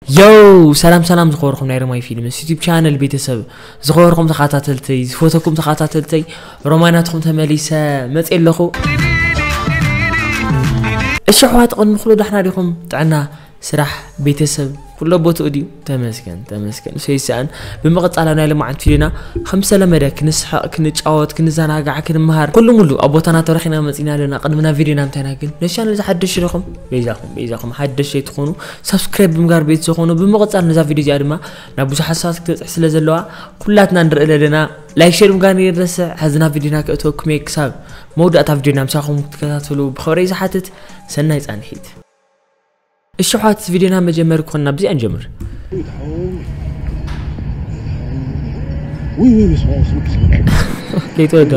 ዮው፣ ሰላም ሰላም ዝኸበርኩም ናይ ሮማይ ፊልምስ ዩቲብ ቻነል ቤተሰብ፣ ዝኸበርኩም ተኸታተልተይ፣ ዝፈተኩም ተኸታተልተይ፣ ሮማይ ናትኩም ተመሊሰ መጽእ ኣለኹ። እሺ ኣሕዋት፣ ቅድሚ ኩሉ ዳሕና ዲኹም? ጥዕና፣ ስራሕ፣ ቤተሰብ ኩሎ ቦትኡ ድዩ? ተመስገን ተመስገን፣ ሰይሰኣን። ብምቕጻል ኣብ ናይ ልማዓት ቪዲዮና ከም ዝተለመደ ክንስሕቕ፣ ክንጫወት፣ ክንዘናጋዕ፣ ክንመሃር ኩሉ ሙሉ ኣብ ቦታና ተረኺና መጺና ኣለና። ቅድሚ ናብ ቪዲዮና ምታይና ግን ነሻን እዚ ሓደሽ ኢኹም፣ በይዛኹም በይዛኹም ሓደሽ ዘይትኾኑ ሳብስክራይብ ብምጋር ቤት ዝኾኑ። ብምቕጻል ነዛ ቪዲዮ እዚኣ ድማ ናብ ብዙሓት ሰባት ክትበጽሕ ስለ ዘለዋ ኩላትና ንርኢ ኣለና። ላይክ ሼር ምግባር ይረስዕ። ሕዚ ናብ ቪዲዮና ከእትወኩም እየ። ክሳብ መወዳእታ ቪዲዮና ምሳኹም ክትከታተሉ ብኽብረይ ዝሓትት። ሰናይ ጻንሒት። እሺ ኣሕዋት፣ ቪዲዮና መጀመሪ ክኾንና ብዚኣ ንጀምር። ከይተወዶ።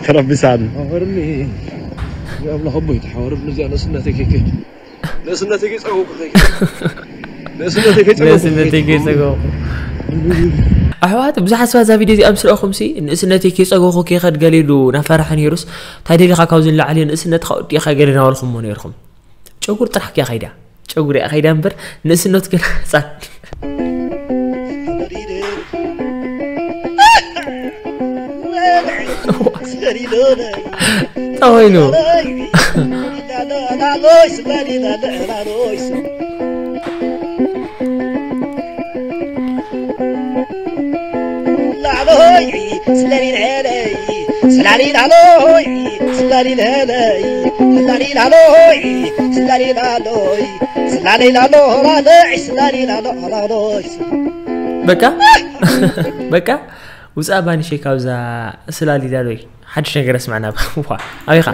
ተረብሳን ሓወርኒ ኣምላኽ ኣቦይ ተሓወርኒ እዚኣ ነስነተይ ከይከይድ ነስነተይ ከይጸገኹ ከይከይድ ነስነተይ ከይጸገኹ ነስነተይ ከይጸገኹ። ኣሕዋት፣ ብዙሓት ሰባት እዛ ቪድዮ እዚኣ ምስ ረኣኹም ሲ ንእስነተይ ከይጸገኹ ከይኸድ ገለ ኢሉ ናፈርሐ ነይሩስ፣ እንታይ ደሊኻ ካብዚ ንላዕሊ ንእስነትካ ወዲእኻ ገለ ናበልኩሞ ነይርኩም። ጨጉር ጥራሕ እያ ኸይዳ፣ ጨጉር እያ ኸይዳ እምበር ንእስነቱ ግን ህጻን። እንታይ ኮይኑ? በቃ በቃ ውፃእ ባኒሸይ ካብዛ ስላሊዳ ዶይ ሓድሽ ነገር ኣስማዕና። ዋ ኣበይኻ?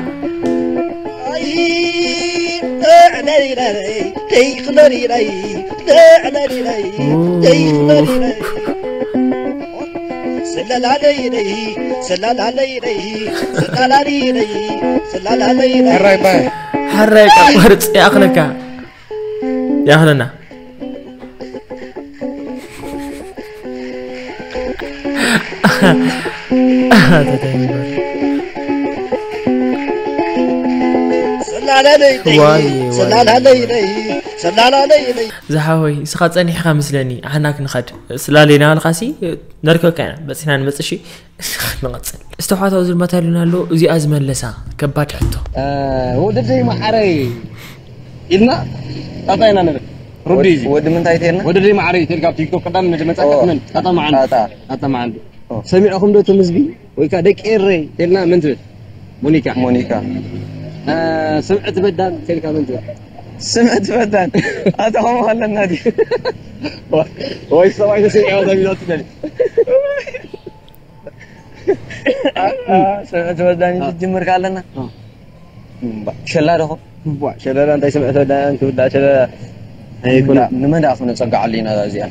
ሕራይ ባይ ሓራይ ቃ ቅርፂ ይኣኽለካ ይኣኽለና። ዝሓወይ እስኻ ጸኒሕኻ ምስለኒ ኣሕና ክንኸድ ስላለና በልኻሲ ነርከበካ ኢና በጺሕና ንመጽእ እሺ። ንቐጽል እስተሓዋት ኣብዚ ድማ ታሉና ኣሎ እዚኣ ዝመለሳ ከባድ ሕቶ። ወደደይ መዓረይ ኢልና ጣጣ ኢና ንብል። ሩቢ እዚ ወዲ ምንታይ ተልና ወደደይ መዓረይ ተልካ ኣብ ቲክቶክ ቀዳም መጀመርታ ኦ። መን ጣጣ መዓንዱ ጣጣ ጣጣ መዓንዱ ኦ። ሰሚዕኹም ዶ ትምዝጊ ወይ ከዓ ደቂ ኤረይ ተልና መን ትብል? ሞኒካ ሞኒካ አ፣ ስምዕቲ በዳን ተልካ መን ትብል? ስምዕቲ በዳን ኣታ ከምኡ ኣለና ድዩ ወይ ሰብኣይ ተሰሚዕዋ ተቢላ ትደሊ ስምዕቲ በዳን ትጅምር ኣለና ኦ። ሸላ ደኹ ዋ ሸለላ እንታይ ስምዕቲ በዳን ትውዳ ሸለላ ኣይኮነ ንመን ደኣ ክነጸግዓሉ ኢና እዚኣ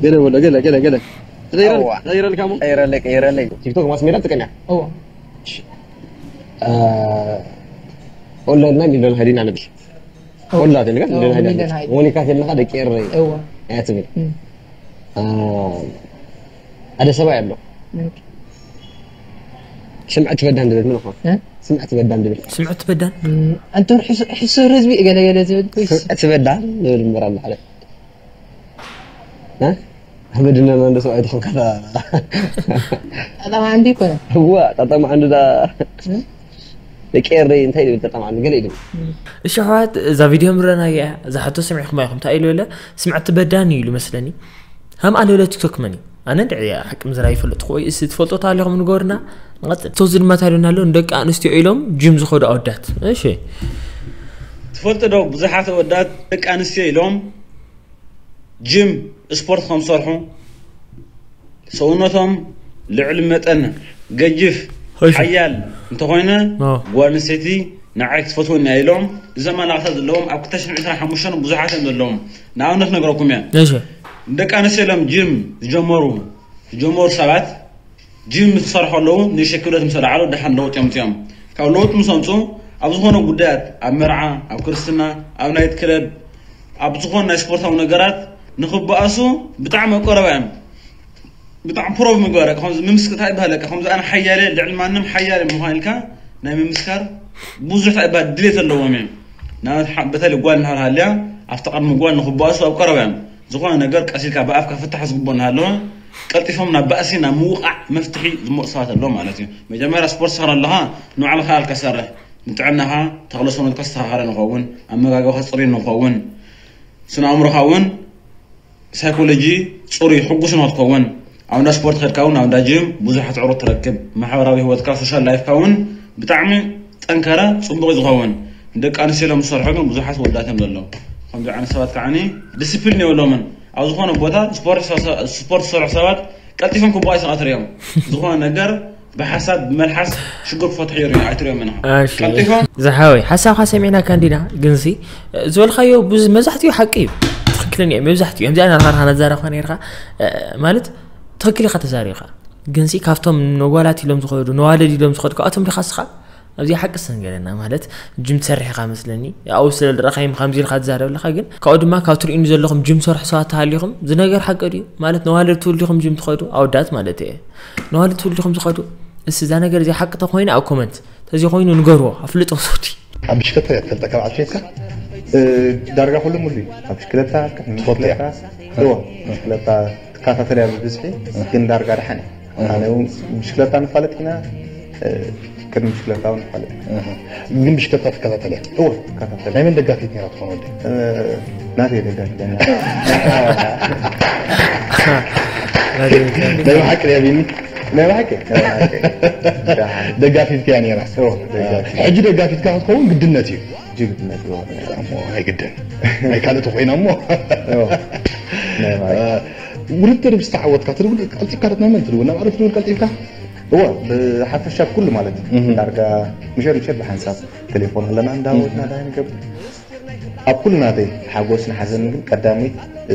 ገለ ወለ ገለ ገለ ገለ ተቀይረል እዋ። ተቀይረልካ ሞ ቀይረለይ ቀይረለይ ቲክቶክ ማስ ሜዳ ትቀኛ እዋ ኦንላይን ናይ ሚሊዮን ሃዲና ነቢ ኦንላ ተልካ ሚሊዮን ሃዲና ሚሊዮን ሃዲና። ሞኒካ ተልካ ደቂ ኤረይ እዋ እያ ትብል እም። ሓደ ሰብኣይ ኣሎ ስምዕቲ በዳን ድብል ምን ኾን እ? ስምዕቲ በዳን ድብል ስምዕቲ በዳን እንቶም ሕሱር ህዝቢ ገለገለ ዝብል ስምዕቲ በዳን ድብል እምበር ኣሎ ሓደ እ? ኣሕመድና እንደ ሰብኣይ ተኾንካ ጠጠማ እንዲ ይኮነ እዋ ጠጠማ ዓንዱ ዳ ደቂ ኤረይ እንታይ ድብል ጠጠማ ዓንዱ ገለ ይድብል እሺ ኣሕዋት እዛ ቪድዮ ምረናያ እያ እዛ ሕቶ ሰሚዕኹም ኢኹም እንታይ ኢሉ በለ ስምዕቲ በዳን እዩ ኢሉ መስለኒ ሃም ኣለለ ቲክቶክ መን እዩ ኣነ እንድዕ እያ ሓቂ ምዝራ ይፈልጥኹ ወይ እስ ትፈልጦ ታሊኹም ንገርና ንቐፅል ቶዚ ድማ ታሉና ኣሎ ንደቂ ኣንስትዮ ኢሎም ጅም ዝኸዱ ኣወዳት እሺ ትፈልጡ ዶ ብዙሓት ኣወዳት ደቂ ኣንስትዮ ኢሎም ጅም ስፖርት ከም ዝሰርሑ ሰውነቶም ልዕሊ መጠን ገጅፍ ሓያል እንተኾይነ ጓል ኣንስተይቲ ንዓይ ክትፈትወኒ እያ ኢሎም እዞም ኣላቕሳ ዘለዎም ኣብ ክልተ ሽሕን ዕስራን ሓሙሽተን ብዙሓት እዮም ዘለዎም ንኣብነት ነግረኩም እየ እሺ ንደቂ ኣንስትዮ ኢሎም ጅም ዝጀመሩ ዝጀመሩ ሰባት ጅም ምስ ክሰርሑ ኣለዉ ንእሽተይ ክብደት ምስ ኣልዓሉ ደሓን ለውጢ የምፅኦም ካብ ለውጢ ምስ ኣምፁ ኣብ ዝኾነ ጉዳያት ኣብ መርዓ ኣብ ክርስትና ኣብ ናይት ክለብ ኣብ ዝኾነ ናይ ስፖርታዊ ነገራት ንኽበኣሱ ብጣዕሚ ኣቀረባ እዮም ብጣዕሚ ፕሮቭ ምግባር ከምዚ ምምስክ እንታይ ይበሃል ከምዚ ኣነ ሓያለ ልዕሊ ማንም ሓያለ ምዃን ኢልካ ናይ ምምስካር ብዙሕ እንታይ ይበሃል ድሌት ኣለዎም እዮም ንኣብነት በተለይ ጓል እንድሕር ሃልያ ኣብቲ ቅድሚ ጓል ንክባእሱ ኣብ ቀረባ እዮም። ዝኾነ ነገር ቀስ ኢልካ ብኣፍካ ፍታሕ ዝግብኦ እናሃለወ ቀልጢፎም ናብ ባእሲ፣ ናብ ምውቓዕ መፍትሒ ዝመፁ ሰባት ኣለዉ ማለት እዩ። መጀመርያ ስፖርት ትሰራ ኣለኻ፣ ንባዕልኻ ኢልካ ሰርሕ። ንጥዕናኻ፣ ተኽለ ሰውነትካ ዝተስተኻኸለ ንኸውን፣ ኣመጋግባኻ ፅሩይ ንኸውን፣ ስነ ኣእምሮኻ እውን ሳይኮሎጂ ፅሩይ ሕጉስ ንክትከውን፣ ኣብ እንዳ ስፖርት ከድካ እውን፣ ኣብ እንዳ ጅም ብዙሓት ዕሩት ትረክብ። ማሕበራዊ ህይወትካ፣ ሶሻል ላይፍካ እውን ብጣዕሚ ጠንከረ፣ ፅቡቅ እዩ ዝኸውን። ንደቂ ኣንስትዮ ኢሎም ዝሰርሑ ግን ብዙሓት ወዳት እዮም ዘለዉ። ከምዚ ዓይነት ሰባት ከዓኒ ዲስፕሊን የብሎምን። ኣብ ዝኾነ ቦታ ስፖርት ዝሰርሑ ሰባት ቀልጢፎም ክባእሱ ኢኻ ትሪኦም። ዝኾነ ነገር ብሓሳብ፣ ብመልሓስ ሽግር ክፈትሑ ይር-፣ ኣይትሪኦም ኢና። እሺ። ቀልጢፎም ዝሓወይ፣ ሓሳብካ ሰሚዕናካ እንዲና፣ ግንሲ ዝበልካዮ ብዙ-፣ መብዛሕትኡ ሓቂ እዩ። ትኽክልን እዩ። መብዛሕትኡ ከምዚኣ ናትካ ነዛረብካ ነይርካ፣ እ፣ ማለት ትኽክል ኢኻ ተዛሪብካ። ግንሲ ካብቶም ነጓላት ኢሎም ዝኸዱ፣ ነዋልድ ኢሎም ዝኸዱ፣ ካብኣቶም ዲኻ እስኻ? ኣብዚ ሓቂ ሰንገለና ማለት ጅም ትሰርሕ ኢኻ መስለኒ። ኣብኡ ስለ ዝረኣኻዮም ከምዚ ኢልካ ትዛረብ ኣለኻ፣ ግን ካብኡ ድማ ካብ ትርእዩኒ ዘለኹም ጅም ሰርሑ ሰባት ተሃሊኹም፣ እዚ ነገር ሓቂ ድዩ? ማለት ነዋልድ ትውልዲኹም ጅም ትኸዱ፣ ኣወዳት ማለት እየ። ነዋልድ ትውልዲኹም ዝኸዱ፣ እስ እዛ ነገር እዚኣ ሓቂ ተኾይና ኣብ ኮመንት፣ ተዘይኮይኑ ንገርዎ፣ ኣፍልጦ ሰቲ። ኣብ ብሽክለታ እያ ትፈልጠካ በዓል ቤትካ? እ፣ ዳርጋ ኩሉ ሙሉ እዩ። ኣብ ብሽክለታ፣ ቅድሚ ትፈልጦ እያ? ብሽክለታ፣ እዎ፣ ብሽክለታ ትከታተል እያ ብብዝሒ፣ ግን ዳርጋ ደሓን እያ። ኣነ እውን ብሽክለታ ንፋለጥ ኢና፣ እ፣ ቅድሚ ብሽክለታ እውን ንፋለጥ ኢና። ኣሃ። ግን ብሽክለታ ትከታተል እያ? እዎ፣ ትከታተል። ናይ መን ደጋፊት ነይራ ትኾን ወዲ? እ፣ ናተይ ደጋፊት እያ ነይራ። ናይ ብሓቂ ድያ ቢኒ? ናይ ብሓቂ? ናይ ብሓቂ። ደጋፊት እያ ነይራ። እዎ፣ ደጋፊት። ሕጂ ደጋፊትካ ክትኸውን ግድነት እዩ። ሕጂ ግድነት እዩ። እሞ ኣይግድን። ናይ ካልእ ተኾይና እሞ። እዎ። ናይ ብሓቂ። እ፣ ውድድር ምስ ተዓወትካ ትድውል ቀልጢፍካ ዶ ናይ መን ትድውል? ናብ ኣረብ ትድውል ቀልጢፍካ? እዎ፣ ብሓፈሻ ኩሉ ማለት እዩ። እህ። ዳርጋ ምሸት ምሸት ብሓንሳብ ቴሌፎን ኣለና፣ እንዳወትና ዳይ ንገብር። ኣብ ኩሉ ናተይ ሓጎስ ንሓዘን ግን ቀዳመይ፣ እ፣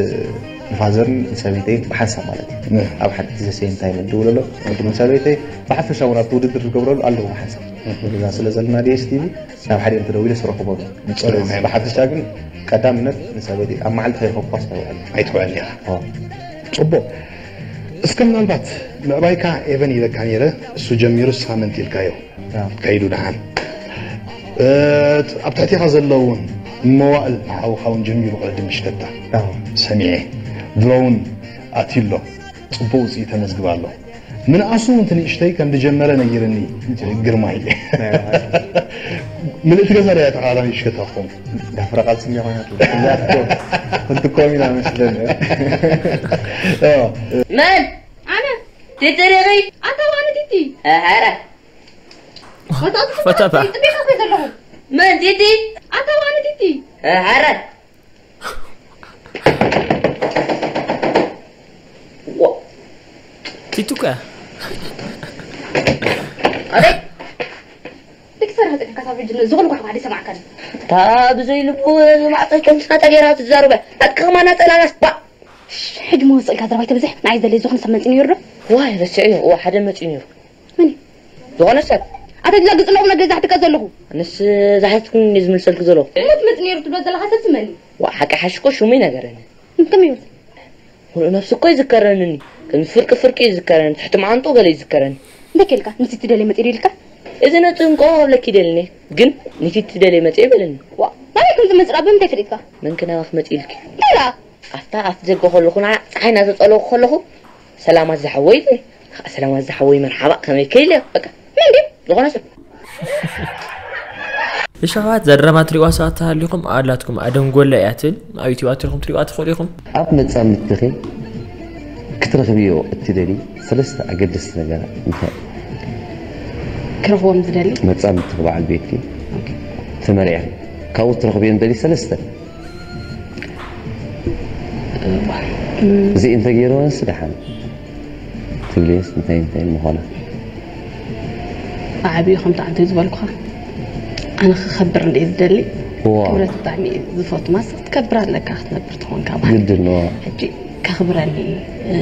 ንፋዘርን ንሰበይተይን ብሓንሳብ ማለት እዩ። እህ። ኣብ ሓንቲ ዘ ሴም ታይም እድውለሎም፣ ቅድሚ ሰበይተይ ብሓፈሻ እውን ኣብቲ ውድድር ዝገብረሉ ኣለዉ ብሓንሳብ። እህ። ገዛ ስለ ዘለና ዲ ኤስ ቲ ቪ ናብ ሓዲኦም ተደዊለ ስረኽቦም። ብሓፈሻ ግን ቀዳምነት ንሰበይቲ ኣብ መዓልቲ ከይረኸብኳስ ኣይውዕልን። ኣይትውዕልን ኢኻ። ኣዎ። ጽቡቕ። እስከ ምናልባት ምዕባይካ ኤቨን ኢለካ ነይረ፣ እሱ ጀሚሩ ሳምንት ኢልካዮ። ኣዎ። ከይዱ ደሓን። እ፣ ኣብ ትሕቴኻ ዘለውን መዋእል ንሓውኻ እውን ጀሚሩ ቅድድም ምሽከታ። ኣዎ። ሰሚዐ። ድሮ እውን ኣትዩ ኣሎ። ጽቡቕ ውጽኢት ተመዝግብ ኣሎ። ምንኣሱ እቲ ንእሽተይ ከም ዝጀመረ ነጊርኒ ግርማይ። ናይ ብሓቂ። ምልእቲ ገዛ ድያ ተቓራኒ ሽከታኹም? ዳፍራ ቃልሲ እንዲያ ኮይና ትብል። እዛ እኮ ክንትኮም ኢና መስለኒ። ኦ። መን? ኣነ። ቲቲ ዲኺ? ኣታ ኣነ ቲቲ። ኣረ። ፈታ በል። ጽቤካ እኮ ዘለኹ። መን ቲቲ? ኣታ ኣነ ቲቲ። ኣረ። ዋ። ቲቱ ከ? ኣደይ። ደቂ ሰራሕ ጸቂካ ካብ ሕጂ ንዝኹሉ ጓሕጓሕ ይሰማዕካ ድዩ? እታ ብዘይ ልቡ ማዕጾ ከም ስናታ ገይራ ትዛረበ። ኣትካ ከማና ጸላላስ ባ። ሕጂ መወሰልካ ዘረባ ይተብዝሕ። ንዓይ ዘለ ዝኾነ ሰብ መጺኡ ነይሩ ዶ? ዋይ፣ ረሲዐዮ። እዋ፣ ሓደ መጺኡ ነይሩ። መን እዩ? ዝኾነ ሰብ። ኣታ ግዛ ግጽ ነቑ መገዛ ሕትቀ ዘለኹ። ኣነስ ዛሕትኩን እንደ ዝምልሰልክ ዘሎ። እሞ ትመጽእ ነይሩ ትብሎ ዘለኻ ሰብሲ መን እዩ? ዋ፣ ሓቂ ሓሽኮ ሽሙ ይነገረኒ። ከመይ ይብል? ሙሉእ ነብሲ እኮ ይዝከረንኒ። ከም ፍርቂ ፍርቂ ይዝከረኒ። ትሕቲ መዓንጥኡ ገለ ይዝከረኒ። እንታይ ከ ኢልካ? ንቲቲ ደልየ መጺኡ ኢልካ? እዚ ነጥንቆ ኣብለኪ ደልኒ። ግን ንቲቲ ደልየ መጺኡ ይበለኒ። ዋ፣ ናበይ ከም ዝመጽእ ብምንታይ ፈሊጥካ? መን ከ ናባኺ መጺኡ ኢልኪ? እንታይ ደኣ? ኣፍታ ኣፍ ደገ ከለኹ፣ ንዓ ጸሓይ እናተጸለኹ ከለኹ፣ "ሰላማት ዝሓወይ" ኢለ። ከኣ "ሰላማት ዝሓወይ፣ መርሓባ፣ ከመይ ከ?" ኢለ፣ በቃ። መን ድዩ? ዝኾነ ሰብ። እሺ ኣሕዋት፣ እዛ ድራማ ትሪእዋ ሰባት ተሃሊኹም ኣላትኩም፣ ኣደንጎለ እያ ትብል። ኣብ ዩቲዩብ ኣቲኹም ትሪእዋ ትኽእሉ ኢኹም። ኣብ መጻምድትኺ ክትረኽብዮ እትደሊ ሰለስተ ኣገደስቲ ነገራት እንታይ? ክረኽቦም ዝደሊ? መጻምድትኺ በዓል ቤትኪ ኦኬ። ተመርዒኺ ካብኡ ትረኽብዮ እንደሊ ሰለስተ። እዚኤን ተገይረወንስ ደሓን ትብልየስ እንታይ እንታይ ምዃና? ብዓብዩ ከምቲ ዓንተይ ዝበልኩኻ ኣነ ክኸብር እንደ ዝደሊ እዋ። ክብረት ብጣዕሚ እየ ዝፈቱ። ማስ ክትከብር ኣለካ ክትነብር ትኾንካ ማለት ግድን እዋ። ሕጂ ከኽብረኒ እ፣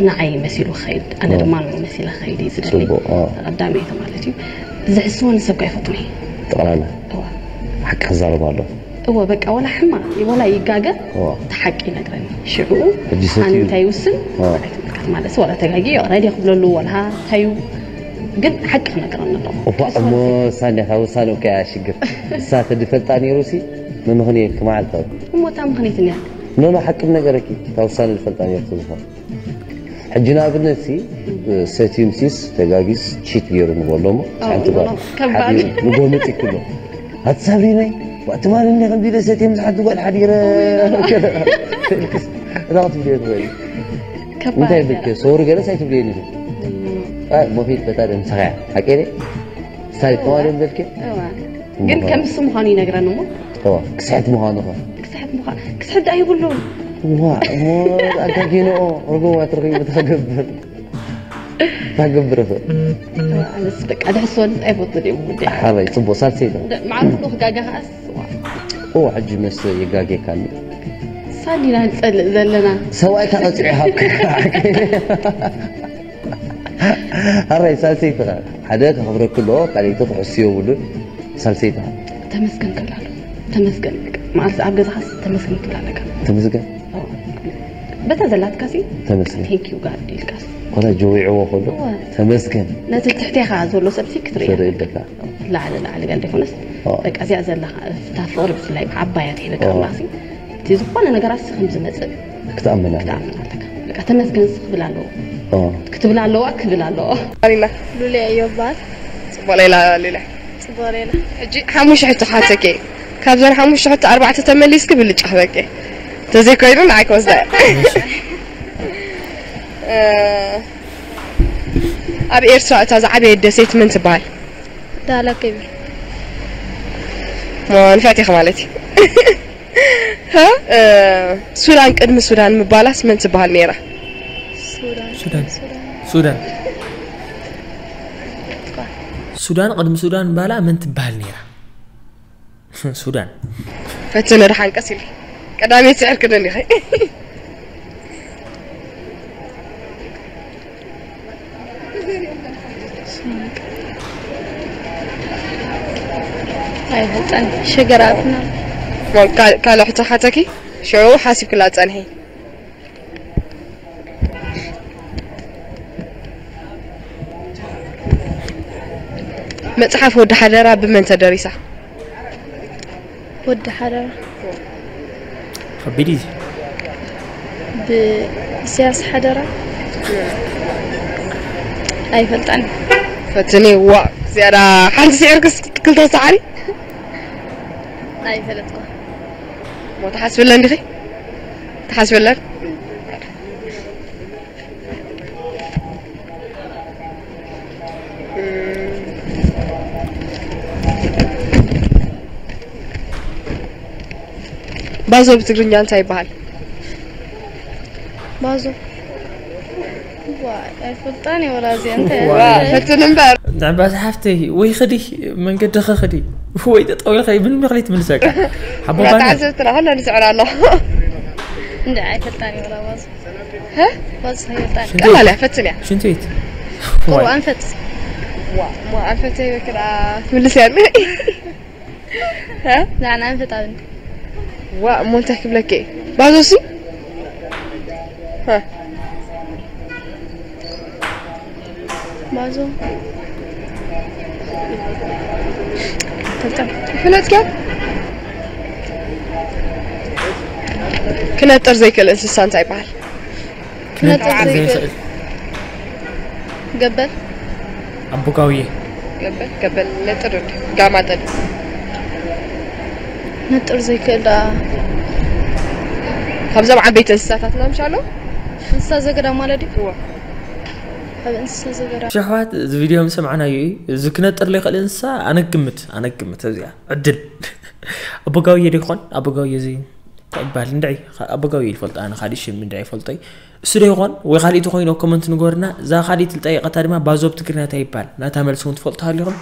ንዓይ መሲሉ ክኸይድ ኣነ እዋ። ድማ ንኡ መሲለ ክኸይድ እዩ ዝደሊ። ጽቡቕ፣ እዋ። ቀዳመይቲ ማለት እዩ። ዝሕስወኒ ሰብ ከይፈትኒ። ጠቕላላ እዋ። ሓቂ ክዛረብ ኣሎ። እወ፣ በቃ፣ ዋላ ሕማቕ፣ ዋላ ይጋገ፣ እዋ። እቲ ሓቂ ይነግረኒ። ሽዑ፣ ሕጂ ሰትዩ ኣነ እንታይ ይውስን? እዋ። ኣይትምልከት ማለት፣ ዋላ ተጋጊ፣ ዋላ ድየ ክብለሉ፣ ዋላ እንታይ እዩ፣ ግን ሓቂ ክነግረኒ ኣለዎ። እኳ እሞ ሳንያ ካብ ውሳነ እኮ እያ ሽግር። እሳ ተድፈልጣ ነይሩ ሲ፣ ምምኽንየልኪ መዓልታዊ። እሞ እታ ምኽንያት እኒኣክ ኖ ኖ ሓቅም ነገረኪ። ካብ ውሳነ ዝፈልጣ ነርኩ ዝኾን ሕጂ ንኣብነት ሲ ሰትዩም ሲስ ተጋጊስ ቺት ገይሩ ንበሎ እሞ ሓንቲ ጓል ከባድ። ሓዲሩ ንጎምጥ ይክሎ ኣቲ ሳብሪናይ ዋእቲ ማል እንደ ከምዚ ኢለ ሰትየ ምስ ሓንቲ ጓል ሓዲረ እታ ክትብልዮ ትኽእል እንታይ ከባድ ብልከ ሰውሪ ገለስ ኣይትብልየኒ ዶ ሞኺድ በታ ደምሰኸያ ሓቀለ ስታይል ተማሪ በልከ ግን ከምሱ ምዃኑ ይነግረን እሞ እዋ ክስሕት ምዃኑ ኸ ክስሕት ምዃኑ ክስሕት ዳኣ ይብሉን እዋ እሞ ኣጋጊኖ ርጎማ ትረኺቡ ታገብር ታገብር ኸ ኣነስ በቃ ድሕስወንስ ኣይፈቱን እዮም ጉዳይ ሓራይ ጽቡቕ ሳልሰይ ዶ መዓርፍኩ ክጋጋ ከኣስ እዋ ሕጂ መስ የጋጌካኒ ሳሊና ንጸልእ ዘለና ሰብኣይ ተቐጺዑ ሃብካ ሓራይ ሳልሰይትኻ ሓደ ከኽብረክሎ ካልእቲ ክሕሱ የብሉን ሳልሰይትኻ ተመስገን ክብላ ኣለዎ ተመስገን በቃ መዓልቲ ኣብ ገዛኻስ ተመስገን ክብላ ኣለካ ተመስገን በታ ዘላትካ ሲ ተመስገን ቴንክ ዩ ጋድ ኢልካስ ኮላ ጀዊዕዎ ከሎ ተመስገን ነቲ ትሕቴኻ ዘሎ ሰብሲ ክትርኢ ትርኢ ኣለካ ላዕሊ ላዕሊ ገለ ዘይኮነስ ኦ። በቃ እዚኣ ዘለኻ እታ ፍቕሪ ብፍላይ ዓባያ ትሂበካ ኦ። ኣምላኽሲ እቲ ዝኾነ ነገራት ሲ ከም ዝመፅእ ክትኣምን ኣለ ክትኣምን ኣለካ በቃ ተመስገን ሲ ክብል ኣለዎ ክትብል ኣለዋ ክብል ኣለዎ ሉሊያ እዮ ይበሃል። ጽቡቕ ሌላ ሉሊያ ጽቡቕ ሌላ። ሕጂ ሓሙሽተ ሕቶ ክሓተኪ ካብዘን ሓሙሽተ ሕቶ ኣርባዕተ ተመሊስኪ ብልጫ ክበቂ ተዘይኮይኑ ንዓይ ክወስዳ እየ። እ፣ ኣብ ኤርትራ እታ ዝዓበየት ደሴት መን ትበሃል? ዳህላክ ከቢር። ሞ ንፍዕቲ ኢኺ ማለት እዩ። እ፣ ሱዳን ቅድሚ ሱዳን ምባላስ መን ትበሃል ነይራ? ሱዳን ሱዳን ሱዳን ሱዳን ቅድሚ ሱዳን ባላ መን ትበሃል ነይራ? ሱዳን ፈትነ ደሓን ቀስ ኢልኪ ቀዳመይቲ ስዕርኪ ደሊኺ ኣይፈልጠን ሽግር ኣትና ካልእ ሕቶ ሓተኪ ሽዑ ሓሲብክላ ጸንሒ መጽሓፍ ወዲ ሓደራ ብመን ተደሪሳ? ወዲ ሓደራ ከቢድ እዩ ብእስያስ ሓደራ ኣይፈልጣን ፈትኒ ዋ ዝያዳ ሓንቲ ስዕርክስ ክልተ ሰዓሪ ኣይፈለጥኩ ሞ ተሓስብለን ዲኺ ተሓስብለን ባዞ ብትግርኛ እንታይ ይበሃል? ባዞ ዋ ኣይፈልጣን እየ ወላ እዚኣ እንታይ ፈትን እምበር ንዕባስ ሓፍተይ ወይ ኸዲ መንገድኸ ኸዲ ወይ ጠጠው ኢልካ ምንም ኢኽሊ ትምልሰካ ሓቦባና ተዓዘብትና ከሎ ንስዕር ኣሎ እንደ ኣይፈልጣን እየ ወላ ባዞ ባዞ ኣይፈልጣን ቀላል እያ ፈትን እያ ሽንት ቤት እዋ ኣንፈት ዋ ሞ ኣንፈት ዘይበክል ትምልስ ያለ ዛዕና ኣንፈት ኣብን ዋ እሞ እንታይ ክብለኪ ባዞሲ ማዞ ፍለጥኪ ክነጥር ዘይክእል እንስሳ እንታይ ይበሃል ክነጥር ዘይክእል ገበል ኣቦጋውየ ገበል ገበል ነጥር ጋማ ጠል ነጥር ዘይክእል ደኣ ካብዞም ዓበይቲ እንስሳታትና ምሽ ኣሎ እንስሳ ዘገዳ ማለት እዩ ኣብ እንስሳ ዘገዳ ሸሕዋት እዚ ቪድዮ ምሰማዕናዮ እዩ እዚ ክነጥር ዘይክእል እንስሳ ኣነግምት ኣነግምት እዚኣ ዕድል ኣቦጋውየ ዶ ይኾን ኣቦጋውየ እዚ እንታይ ይበሃል እንድዒ ኣቦጋዊ ይፈልጦ ኣነ ካሊእ ሽም እንድዒ ይፈልጦ እዩ እሱ ዶ ይኾን ወይ ካሊእ ተኾይኑ ኣብ ኮመንት ንገሩና እዛ ካሊእ ትልጠየቀታ ድማ ባዞ ብ ትግርኛ እንታይ ይበሃል ናታ መልሲ እውን ትፈልጡ ሃሊኹም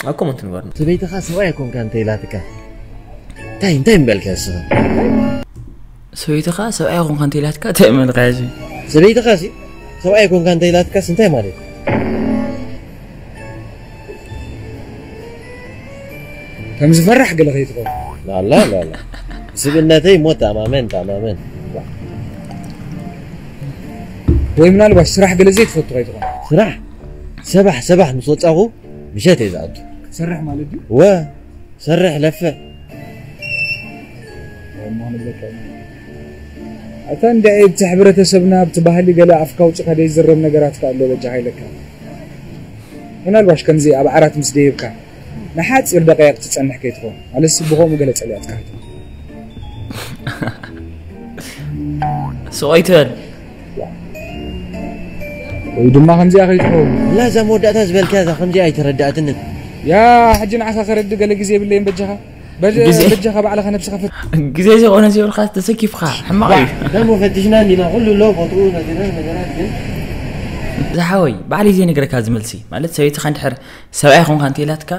ኣብ ኮመንት ንገሩና ሰበይትኻ ሰብኣይ ኣይኮንካ እንተ ኢላትካ እንታይ እንታይ ምበልካ ንስኻ ሰበይትኻ ሰብኣይ ኣይኮንካ እንተ ኢላትካ እንታይ መልካ እዚ ሰበይትኻ ሲ ሰብኣይ ኣይኮንካ እንተ ኢላትካስ እንታይ ማለት ከም ዝፈራሕ ገለ ከይትኸውን ኣላ ኣላ ኣላ ስብእነተይ ሞ ተኣማመን ተኣማመን ወይ ምናልባት ስራሕ ገለ ዘይትፈቱ ከይትኾን ስራሕ ሰባሕ ሰባሕ ምስ ወፃኹ ምሸት እየ ዝኣቱ ክትሰርሕ ማለት ድዩ ወ ሰርሕ ለፍዕ ምዃኑ ዝዘክር። ኣታ እንድዒ፣ ኣብቲ ሕብረተሰብና ኣብቲ ባህሊ ገለ ኣፍካ ኣውጺኻ ዘይዝረብ ነገራት ከ ኣሎ በጃኻ ኢለካ። ምናልባሽ ከምዚ ኣብ ዓራት ምስ ደየብካ ንሓጺር ደቃይቕ ትጸንሕ ከይትኸውን። ማለትሲ ብኸምኡ ገለ ጸሊኣትካ ክትብል። ስቕ ኣይትበል። ወይ ድማ ከምዚኣ ከይትኸውን። ላ እዛ መወዳእታ ዝበልካያ እዛ ከምዚኣ ኣይተረዳእትንን። ያ ሕጂ ንዓኻ ከረዲ ገለ ግዜ የብለይን በጃኻ። በ- ግዜ? በጃኻ ባዕልኻ ነብስኻ ፈት- ግዜ ዘይኮነ ዘይብልካ ተሰኪፍካ ሕማቕ እዩ። ደሞ ፈቲሽና እንዲና ኩሉ ሎ ቦትኡ ነዚና ነገራት ግን ዝሓወይ ባዕለይ ዘይነገረካ ዝመልሲ ማለት ሰበይትኻ እንድሕር ሰብኣይ ኾንካ እንተኢላትካ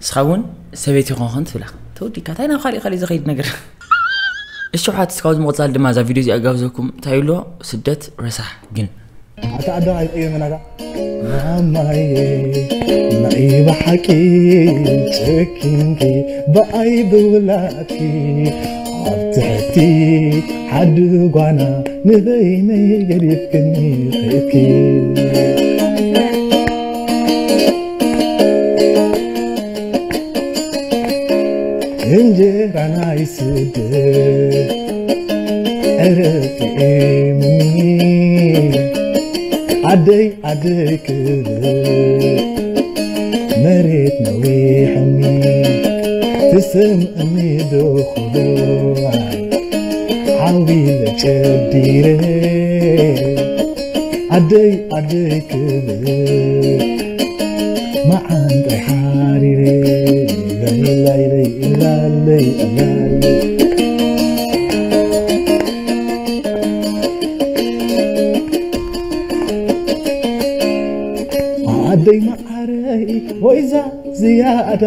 ንስኻ እውን ሰበይቲ ኾንኽን ትብላ ተወዲካ እንታይ ናብ ካሊእ ካሊእ ዝኸይድ ነገር። እሺ ሓት እስካብ ዝምቕፃል ድማ እዛ ቪድዮ እዚኣ ጋብዘኩም እንታይ ኣሎ ስደት ረሳሕ ግን ኣታ ኣደ ኣይቀየመናካ ማማዬ ናይ ብሓቂ ጨኪንኪ ብኣይ ብውላድኪ ኣብ ትሕቲ ሓዲ ጓና ንበይነይ ገዲፍክኒ ኸድኪ እንጀራ ናይ ስደት ዕረ ጥዒምኒ ዓደይ ዓደይ ክብል መሬት ነዊሕኒ ትስምዕኒ ዶ ክብሉዋይ ሓዊለ ጨዲረ ዓደይ ዓደይ ክብል መዓንጣይ ሓሪረ ላይላይለይ እላለይ እላለይ ዓደይ መዓረይ ወይዛ ዝያዳ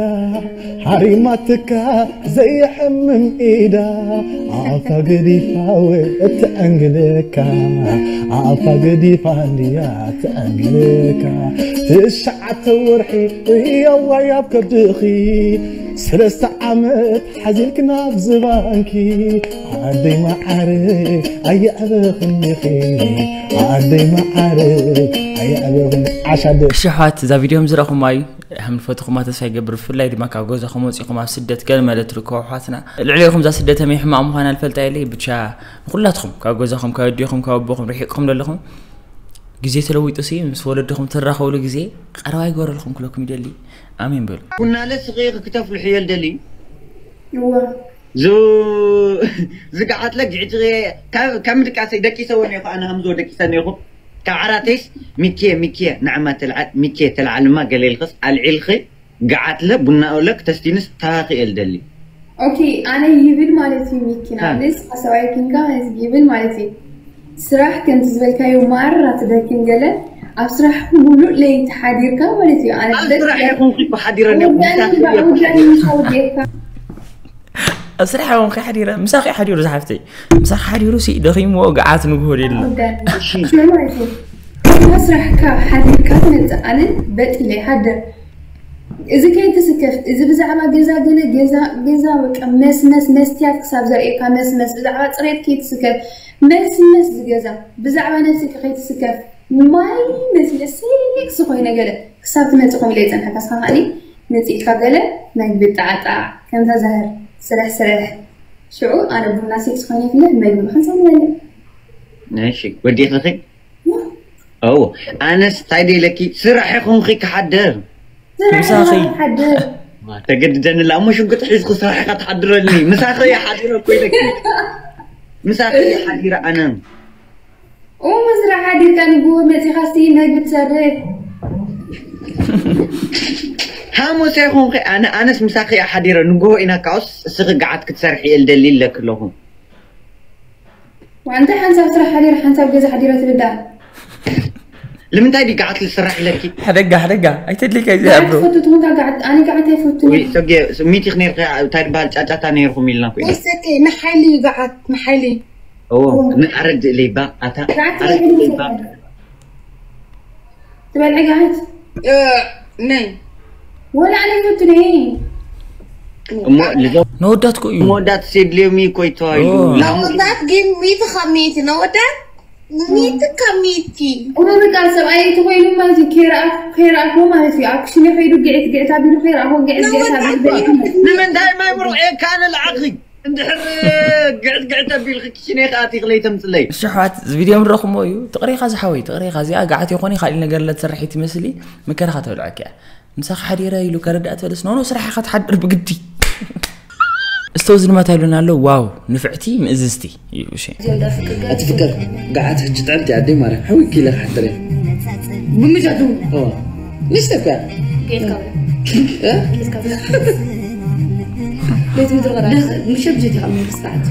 ሓሪማትካ ዘየሕምም ኢዳ ኣፋ ገዲፋ ወይ እትዕንግለካ ኣፋ ገዲፋ እንድያ እትዕንግለካ ትሽዓተ ወርሒ እያዋይ ኣብ ከብድኺ ሰለስተ ዓመት ሓዚልክ ናብ ዝባንኪ ዓደይ መዓረ ኣየዕበኽን ዲኺ ዓደይ መዓረ ኣየዕበኽን ዓሻደ እሺ ኣሕዋት እዛ ቪድዮ ምዝረኹማ እዩ ከም ዝፈትኹማ ተስፋ ይገብር ብፍላይ ድማ ካብ ገዛኹም ወፂኹም ኣብ ስደት ገለ መለ ትርከቡ ኣሕዋትና ልዕሊኹም እዛ ስደት ከመይ ሕማቕ ምዃና ልፈልጣ የለይ ብቻ ንኩላትኹም ካብ ገዛኹም ካብ ኣዲኹም ካብ ኣቦኹም ርሒቕኩም ዘለኹም ግዜ ተለዊጡ ሲ ምስ ወለድኹም ትራኸብሉ ግዜ ቀረባ ይገበረልኩም ክለኩም ይደሊ ኣሜን በሉ ቡናለ ስቕየ ክክተፍሉ ሕየል ደሊ እወ ዝ ዝገዓትለ ግዕቲ ካብ ምድቃሰይ ደቂሰ ወን ይኹ ኣነ ከምዝወ ደቂሰ ነይኹ ካብ ዓራተይስ ሚኬ ሚኬ ንዓማ ተልዓል ሚኬ ተልዓልማ ገሌልክስ ኣልዒልኺ ገዓትለ ቡና ኦለ ክተስቲንስ ተሃኺ እየ ልደሊ ኦኬ ኣነ ይብል ማለት እዩ ሚኪ ንኣብነት ሓሳባይ ኪንካ ይብል ማለት እዩ ስራሕ ከምቲ ዝበልካዮ ማራ ትደክም ገለ ኣብ ስራሕ ሙሉእ ለይቲ ሓዲርካ ማለት እዩ ኣነ ኣብ ስራሕ ይኹንኪ እኮ ሓዲረ ነይኹ ምሳኺ እየ እኮ ሓዲረ ወዲእካ ኣብ ስራሕ እውን ከይሓዲረ ምሳኺ ሓዲሩ ዝሓፍተይ ምሳኺ ሓዲሩ ሲ ደኺምዎ ገዓት ንግሆ ደሎ ሽዑ ማለት እዩ ካብ ስራሕካ ሓዲርካ ትመፅእ ኣነ በጢለ ይሓድር እዚ ከይትስከፍ እዚ ብዛዕባ ገዛ ገለ ገዛ ገዛ በቃ መስመስ መስትያት ክሳብ ዘርእየካ መስመስ ብዛዕባ ፅሬት ከይትስከፍ መስመስ ዝገዛ ብዛዕባ ነብስካ ከይትስከፍ ማይ መሲለ ሴክስ ኮይነ ገለ ክሳብ ትመፅእ ኮም ኢለ ይፀንሐካ ስኻ ከዓኒ መፂእካ ገለ መግቢ ጣዕጣዕ ከምታ ዛህር ስርሕ ስርሕ ሽዑ ኣነ ቡና ሴክስ ኮይነ ይፍለ መግቢ ክንሰምለለ እሺ ወዲእኺ ኦ ኣነስ እንታይ ደለኪ ስራሕ ይኹንኺ ክሓድር ምሳኺ ሓድር ተገድደንላ እሞ ሽጉጥ ሒዝኩ ስራሕ ኢኻ ትሓድረልኒ ምሳኺ እየ ሓዲረ እኮ ኢለኪ ምሳኺ እየ ሓዲረ ኣነ ኡሙ ስራሕ ሓዲርካ ንግሆ መፂኻ እስቲ መግቢ ትሰርሕ ሓሙስ ኣይኹንኺ ኣነ ኣነስ ምሳኺ እየ ሓዲረ ንግሆ ኢና ካውስ እስኺ ገዓት ክትሰርሒ እየ ልደሊ ኢለኪ ኣለኹ ዋንታ ሓንሳብ ስራሕ ሓዲረ ሓንሳብ ገዛ ሓዲረ ትብል ደኣ ንምንታይ ድዩ ገዓት ዝስራሕ ኢለኪ ሓደጋ ሓደጋ ኣይተድልካ እዩ ገዓት ዝኣብሮ ትፈቱ ትኾንካ ገዓት ኣነ ገዓት ኣይፈቱን ወይ ሰጌ ሚቲ ክነርካ እንታይ ድበሃል ጫጫታ ነይርኩም ኢልና እኮ ኢና ወይሰከ ንሓይሊ እዩ ገዓት ንሓይሊ ኦ ንኣረድ ኢለይባ ኣታ ገዓት ኣረድ ኢለይባ ትበልዐ ገዓት ነይ ወላ ኣነ ይፈቱን እየ እሞ ልዞም ነወዳትኩ እዩ መወዳት ሴድልዮም እኮ ይተዋይሉ ኦ። ላሙ ነወዳት ግን ሚቲ ካብ ሚቲ ነወዳት ሚቲ ካብ ሚቲ እሞ በቃ ሰብኣይ እቲ ኮይኑ ማለት እዩ ከይረኣኩ ከይረኣኩ ማለት እዩ ኣብ ክሽነ ከይዱ ግዕት ግዕት ኣቢሉ ከይረኣኩ ግዕት ግዕት ኣቢሉ ንምንታይ ማይ ምሩቕ ኤካ ንልዓኺ እንድሕር ግዕት ግዕት ኣቢልኺ ክሽነ ከኣቲ ክለይ ተምፅለይ። እሺ ኣሕዋት፣ እዚ ቪድዮ ምረኹሞ እዩ። ትቕሬኻ ዝሓወይ፣ ትቕሬኻ። እዚኣ ገዓት ይኾኒ ካልእ ነገር ለትሰርሒ ትመስሊ፣ መከራኻ ተብልዐኪ እያ። ምሳኻ ሓዲረ ኢሉ ከረዳእ ተበለስ፣ ኖ፣ ኖ፣ ስራሕ ኢኻ ትሓድር ብግዲ። እስቶ ዝድማት ያሉን ኣሎ። ዋው፣ ንፍዕቲ ምእዝዝቲ እዩ። እሺ። ኣቲ ፍቅር፣ ገዓት ሕጂ ጥዕምቲ ኣደይ ማርያም፣ ሓዊኪ ኢለ ክሓድር እየ። ብምጃቱ? ኦ፣ ንስተካ? እ? ቤት ምድሪ ቐዳ። ምሸት ጀቲ ካብ መንግስቲ ዓዲ።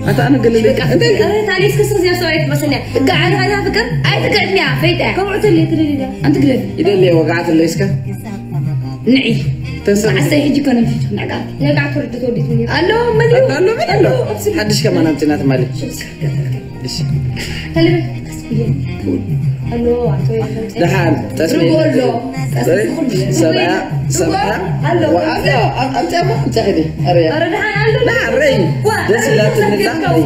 ኣታ ኣነ ገለ በቃ፣ እንታይ? ኧረ፣ ታሌስ ክስር እዚኣ ሰብኣይ ትመስለኒ። እጋ ዓዲ ኸይዳ ፍቅር፣ ኣይትግዕትኒ እያ፣ ፈይዳ እያ። ከምኡ ትልይ ትልይ እያ። ኣንቲ ግደል። ይደሊ እየ፣ ወግዓት ኣለይ እስከ። ንዒ። ተንሳ። ዓሰይ ሕጂ ኮነ ምሽት ንዕጋ። ነጋ ትወርድ ተወዲት ምን ኣሎ፣ ምን እዩ? ኣሎ፣ ምን ኣሎ? ኣሎ፣ ኣብስል። ሓድሽ ከማን ኣምፅና ትማሊ። ሽብስ። እሺ። ተልበ። ኣሎ፣ ኣቶ ይፈንተ። ደሓን፣ ጠስሚ። ርጎ ኣሎ። ጠስሚ። ሰብኣ፣ ሰብኣ። ኣሎ። ዋ፣ ኣሎ፣ ኣብ፣ ኣብ ጫማ፣ ኣብ ጫማ ኸዲ። ኣረ፣ ያ። ኣረ፣ ደሓን ኣሎ። ና፣ ረይ። ዋ፣ ደስ ኣረ፣ ኢላትኒ፣ ተሰኪርካ። ና፣ ረይ።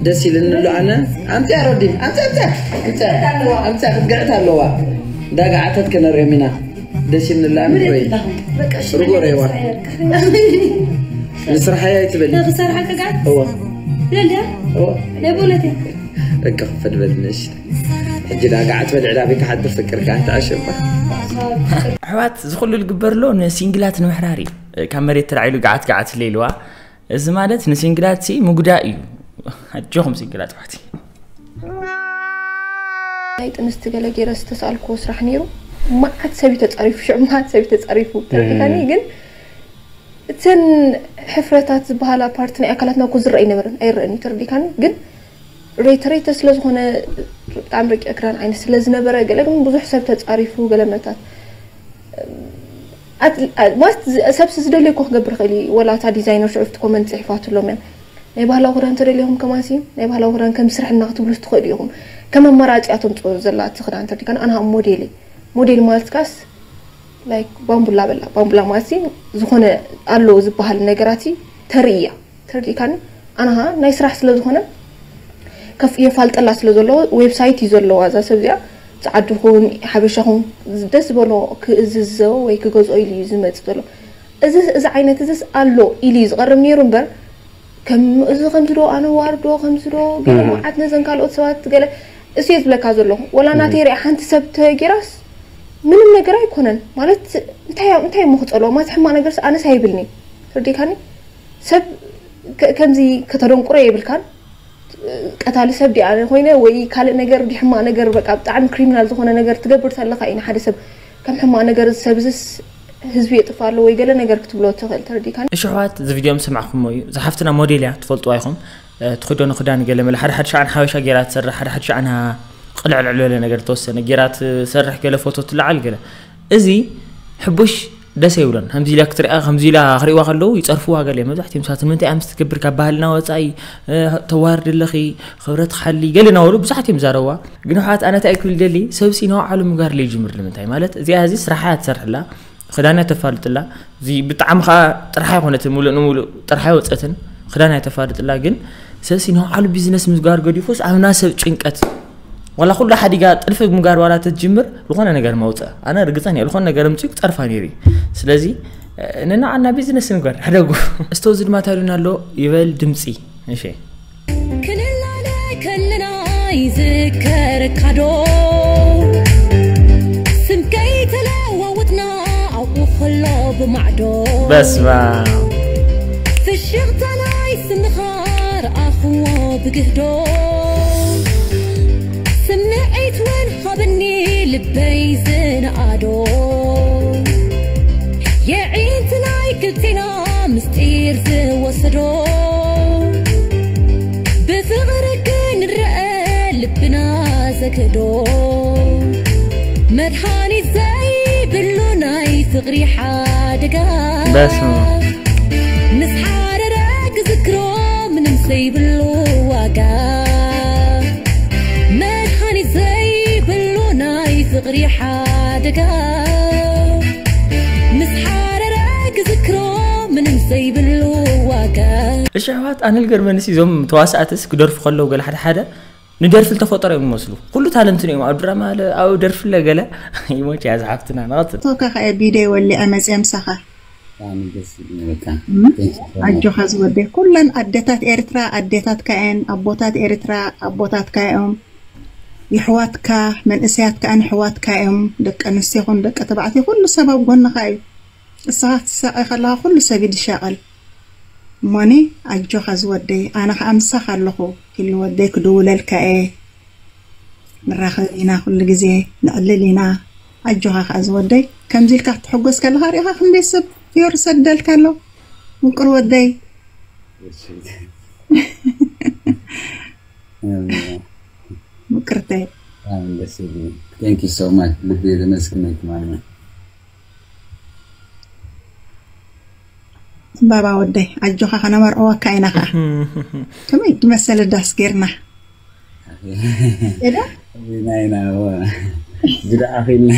ደስ ኢልኒ ኣሎ፣ ኣነ። ኣምፅያ፣ ሮዲ። ኣምፅያ፣ ኣምፅያ። ኣምፅያ። ኣምፅያ፣ ክትግዕት ኣለዋ። እንዳጋዓተት ከነርእዮም ኢና። ደስ ይብላ ምን ረይ። ይብላ? በቃ እሺ፣ ርጎ ረይዋ። ንስራሓይ ኣይትበሊ። ክሰርሓልካ ጋር? እዋ። ለልያ? እዋ። ናይ ብእውነት እያ። በቃ ክፈድ በል ንእሽተይ። ሕጂ ዳ ጋዓት በል ዕዳቢ ክሓድር ፍቅርካ ኣይትዓሸባ። ኣሕዋት፣ እዚ ኩሉ ዝግበር ኣሎ ንሲንግላት ንምሕራር እዩ። ካብ መሬት ተላዒሉ ጋዓት ጋዓት ለይልዋ። እዚ ማለት ንሲንግላት ሲ ምጉዳእ እዩ። ኣጆኹም ሲንግላት ኣሕዋተይ። ናይ ጥንስቲ ገለ ገይረ ዝተሳልኩዎ ስራሕ ነይሩ። መዓት ሰብ እዩ ተጻሪፉ፣ ሽዑ መዓት ሰብ እዩ ተጻሪፉ። ተረዲካኒ? ግን እተን ሕፍረታት ዝበሃላ ፓርት ናይ ኣካላትና እኮ ዝረአ ኣይነበረን፣ ኣይረአን እዩ። ተረዲካኒ? ግን ሬተ ሬተ ስለ ዝኾነ ብጣዕሚ ረቂቕ ክዳን ዓይነት ስለ ዝነበረ፣ ገለ ግን ብዙሕ ሰብ ተጻሪፉ፣ ገለ መታት ኣት-፣ ኣ-፣ ማለት ዝ-፣ ሰብሲ ዝደልዮ እኮ ክገብር ይኽእል እዩ። ወላ እታ ዲዛይነር ሽዑ ኣብቲ ኮመንት ጽሒፋትሎም እያ። ናይ ባህላዊ ክዳን ተደልይኹም ከማንሲ፣ ናይ ባህላዊ ክዳን ከም ስርሕና ክትብሉ ትኽእሉ ኢኹም። ከም ኣማራጺ እያ ተምጽኦ ዘላ እቲ ክዳን ተርዲካን፣ ኣነ ሃብ ሞዴል እየ። ሞዴል ማለት ካስ፣ ላይክ፣ ባምቡላ በላ። ባምቡላ ማለት ሲ፣ ዝኾነ ኣሎ ዝበሃል ነገራት ሲ ተርኢ እያ። ተረዲእካኒ? ኣነኻ ናይ ስራሕ ስለ ዝኾነ፣ ከፍ-፣ የፋልጠላ ስለ ዘሎ፣ ዌብሳይት እዩ ዘለዋ እዛ ሰብ እዚኣ። ጸዓዱ ኹን፣ ሓበሻ ኹን፣ ደስ ዝበሎ ክእዝዞ ወይ ክገዝኦ ኢሉ እዩ ዝመጽእ ዘሎ። እዚ፣ እዚ ዓይነት እዚስ ኣሎ ኢሉ እዩ ዝቐርብ ነይሩ እምበር፣ ከም እዚ ከምዚ ዶ፣ ኣነ ዋርዶ ከምዚ ዶ፣ ገለ እህ። መዓት ነዘን ካልኦት ሰባት ገለ፣ እሱ እየ ዝብለካ ዘለኹ። ወላ ናተይ እህ። ሪኣ ሓንቲ ሰብ ተጌራስ ምንም ነገር ኣይኮነን። ማለት፣ እንታይ፣ እንታይ እሞ ክጸልኦ? ማለት፣ ሕማቕ ነገርስ ኣነስ ኣይብልኒ። ተረዲእካኒ? ሰብ ከ-፣ ከምዚ ከተደንቁሮ የብልካን። ቀታሊ ሰብ ዲኣ ኮይነ ወይ ካልእ ነገር፣ ዲ ሕማቕ ነገር፣ በቃ፣ ብጣዕሚ ክሪሚናል ዝኾነ ነገር ትገብር ተለኻ እዩ ንሓደ ሰብ ከም ሕማቕ ነገር፣ እዚ ሰብ እዚስ ህዝቢ የጥፍእ ኣሎ ወይ ገለ ነገር ክትብሎ ትኽእል። ተረዲእካኒ? እሺ፣ ኣሕዋት፣ እዚ ቪድዮ ምስ ሰማዕኩሞ እዩ። እዛ ሓፍትና ሞዴል እያ፣ ትፈልጥዋ ኢኹም። እ፣ ትኽደኖ ክዳን ገለ መለ፣ ሓደ ሓደ ሸዓን ሓበሻ ጌራ ትሰርሕ፣ ሓደ ሓደ ሸዓን ቅልዕልዕ ዝበለ ነገር ተወሰነ ጌራ ትሰርሕ፣ ገለ ፎቶ ትለዓል፣ ገለ። እዚ ሕቡሽ ደስ ኣይብሎን። ከምዚ ኢላ ክትሪኣ፣ ከምዚ ኢላ ክሪእዋ ከለዉ ይጸርፍዋ ገለ። መብዛሕትኦም ሰባት ንምንታይ እያ ምስ ትገብር ካብ ባህልና ወጻኢ፣ እ፣ ተዋርድ ኣለኺ፣ ክብረት ክሓሊ፣ ገለ እናበሉ ብዙሓት እዮም ዝዛረብዋ። ግን ኣሕዋት፣ ኣነ እንታይ ክብል ደሊ፣ ሰብሲ ንባዕሉ ምግባር ለይጅምር ንምንታይ? ማለት እዚኣ እዚ ስራሓ እያ ትሰርሕላ፣ ክዳና ተፋልጥላ። እዚ ብጣዕሚ ኸኣ ጥርሓ ኣይኮነትን፣ ሙሉእ ንሙሉእ ጥርሓ ኣይወጸትን፣ ክዳና ተፋልጥላ። ግን ሰብሲ ንባዕሉ ቢዝነስ ምግባር ገዲፉስ ኣብና ሰብ ጭንቀት። ዋላ ኩሉ ሓዲጋ ጥልፊ ምግባር ዋላ ተትጅምር፣ ዝኾነ ነገር መውጸ። ኣነ ርግጸኛ እየ፣ ዝኾነ ነገር ኣምጺኡ ክጸርፋ ነይሩ እዩ። ስለዚ፣ እ፣ ንንዓና ቢዝነስ ንግበር፣ ሕደጉ። እስቶ ዝድማት ኣሉና ኣሎ፣ ይበል ድምጺ። እሺ። ክንላለ ከለና ይዝከረካ ዶ? ስም ከይተለዋወጥና ኣብኡ ከሎ ብማዕዶ። በስመ ኣብ። ፍሽኽታ ናይ ስምኻ ረኣኽዎ ብግህዶ። ስምዒት እውን ሃበኒ ልበይ ዝነኣዶ። የዒንቲ ናይ ክልቴና ምስጢር ዝወሰዶ። ብፍቕሪ ክንረአ ልብና ዘክህዶ። መድሃኒት ዘይብሉ ናይ ፍቕሪ ሓደጋ። በስመ ኣብ። ምስ ሓረረ ክዝክሮ ምንም ዘይብሉ ዋጋ። መድሃኒት ዘይብሉ ናይ ፍቕሪ ሓደጋ። ምስ ሓረረ ክዝክሮ ምንም ዘይብሉ ዋጋ። እሺ ኣሕዋት፣ ኣነ ልገርመንስ እዞም ተዋሳእትስ ክደርፉ ከለዉ ገለ ሓደ ሓደ ንደርፊ ዝተፈጠሩ እዮም ዝመስሉ። ኩሉ ታለንት እዮም። ኣብ ድራማ ኣለ፣ ኣብ ደርፊ ኣለ ገለ። ይሞች እያ ዝሓፍትና፣ ንቐጽል። ቶካ ከኣ ቢደይ ወሊዐ መጽየ ምሳኻ። ብጣዕሚ ደስ ዝብል በቃ። Thank you so much። ኣጆኻ ዝወደይ፣ ኩለን ኣደታት ኤርትራ ኣዴታትካ እየን፣ ኣቦታት ኤርትራ ኣቦታትካ እዮም። የሕዋትካ፣ መንእሰያትካ ንሕዋትካ እዮም። ደቂ ኣንስትዮ ይኹን ደቂ ተባዕትዮ፣ ኩሉ ሰብ ኣብ ጎንኻ እዩ። እስኻ ክትሳቐ ከለኻ ኩሉ ሰብ ይድሻቐል። እሞኒ ኣጆኻ ዝወደይ፣ ኣነ ኸኣ ምሳኻ ኣለኹ። ኪሉ ወደይ ክድውለልካ እየ። ንራኸብ ኢና ኩሉ ግዜ፣ ንዕልል ኢና። ኣጆኻ ኸኣ ዝወደይ፣ ከምዚ ኢልካ ክትሕጎስ ከለኻ ሪኢኻ ክንደይ ሰብ ዮር ሰደልካ ኣሎ። ምቁር ወደይ፣ ምቅርተይ። ብጣዕሚ ደስ ይብል። Thank you so much። ልቢ ዘመስግነኪ ማማ። ባባ ወደይ፣ ኣጆኻ ከነመርዕወካ ኢና ኸኣ። ከመይ ድመሰለ ዳስ ጌርና። ኤዳ? ኢና ኢና፣ እዋ። ግዳ ኣኺልና፣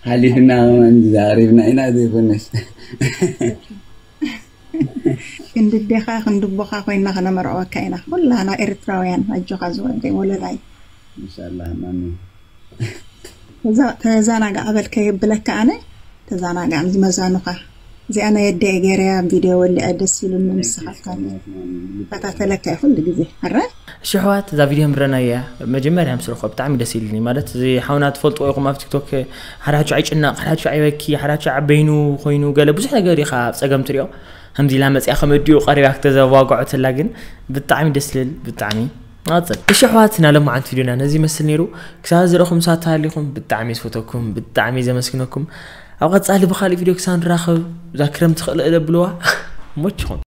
ሓሊፍና ከማን ግዳ ኣሪፍና ኢና ዘይኮነስ። ክንዲ ኣዴኻ፣ ክንዲ ኣቦኻ ኮይና ከነመርዕወካ ኢና። ኩላና ኤርትራውያን፣ ኣጆኻ ዝወደይ ወለላይ። ኢንሻላህ፣ ማሚ። ተዛ-፣ ተዛናጋዕ በልከ የብለካ ኣነ፣ ተዛናጋዕ ምስ መዛኑኻ። እዚኣ ናይ ኣደይ ገይረያ ቪድዮ ወሊዐ ደስ ኢሉኒ ንስኻ ከታተለካ እየ ኩሉ ግዜ። ኣረ? እሺ ኣሕዋት፣ እዛ ቪድዮ ምረናያ መጀመርያ ምስ ረኽቦ ብጣዕሚ ደስ ኢሉኒ። ማለት እዚ ሓውና ትፈልጥዎ ኢኹም ኣብ ቲክቶክ ሓደ ሓቹ ኣይጭነቕ፣ ሓደ ሓቹ ኣይበኪ፣ ሓደ ሓቹ ዓበይኑ ኮይኑ ገለ ብዙሕ ነገር ኢኻ ኣብ ጸገም ትሪኦ። ከምዚ ኢላ መጽያ ከመዲኡ ቀሪባ ክተዘዋግዖ ተላ ግን ብጣዕሚ ደስ ልብል፣ ብጣዕሚ። ንቐጽል። እሺ ኣሕዋት፣ ናይ ሎማዓንቲ ቪድዮና ነዚ ይመስል ነይሩ። ክሳብ ዝረኹም ሳት ተሃሊኹም ብጣዕሚ ዝፈተኩም፣ ብጣዕሚ ዘመስግነኩም። ኣብ ቀጻሊ ብኻልእ ቪድዮ ክሳብ ንራኸብ፣ እዛ ክረምቲ ክእለ እለ ብልዋ። ሞችኹም።